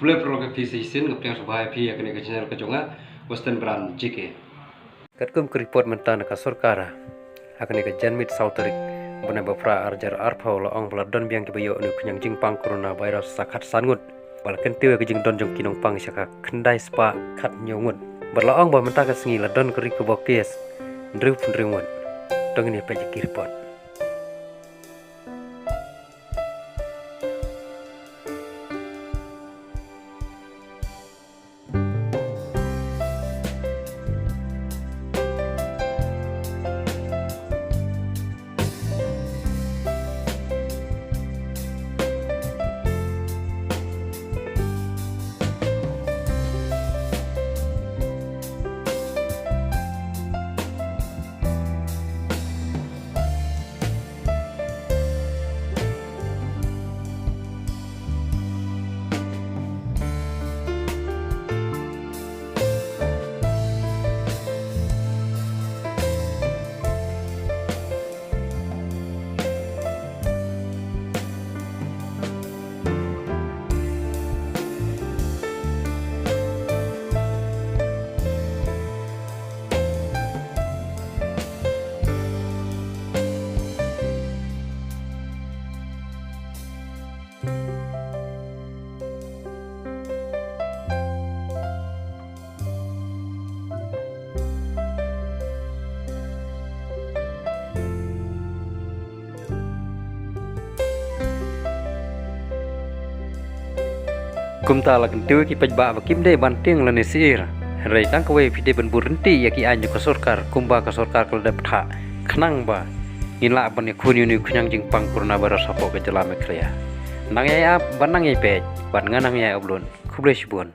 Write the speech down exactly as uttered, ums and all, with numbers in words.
Khublei paralok ïa phi sa shisien, nga pdiang sngewbha ïa phi ïa kane ka channel ka jong nga, Western Brand G K. Katkum ka report mynta na ka sorkar ha kane ka janmiet saw tarik bnai ba phra arhajar arphew la ong ba la don biang kiba ïoh ïa une u khñiang jingpang coronavirus sa khatsan ngut, ba la kyntiew ïa ka jingdon jong ki nongpang sha ka khyndai spah khathynñiew ngut. Bad la ong ba mynta ka sngi la don ka recover case hynriewphew hynriew ngut. To ngin ïa peit ïa ki report. Kumta la kyntiew ïa ki paidbah ba kim dei ban tieng lane syier. Hynrei tang kawei phi dei ban bud ryntih ïa ki aiñ jong ka sorkar kumba ka sorkar ka la dep bthah, khnang ba ngin lah ban ïakhun ïa une u khñiang jingpang coronavirus hapoh ka jylla Meghalaya. Nang ïai ap bad nang ïai peit, bad nga nang ïai upload. Khublei shibun.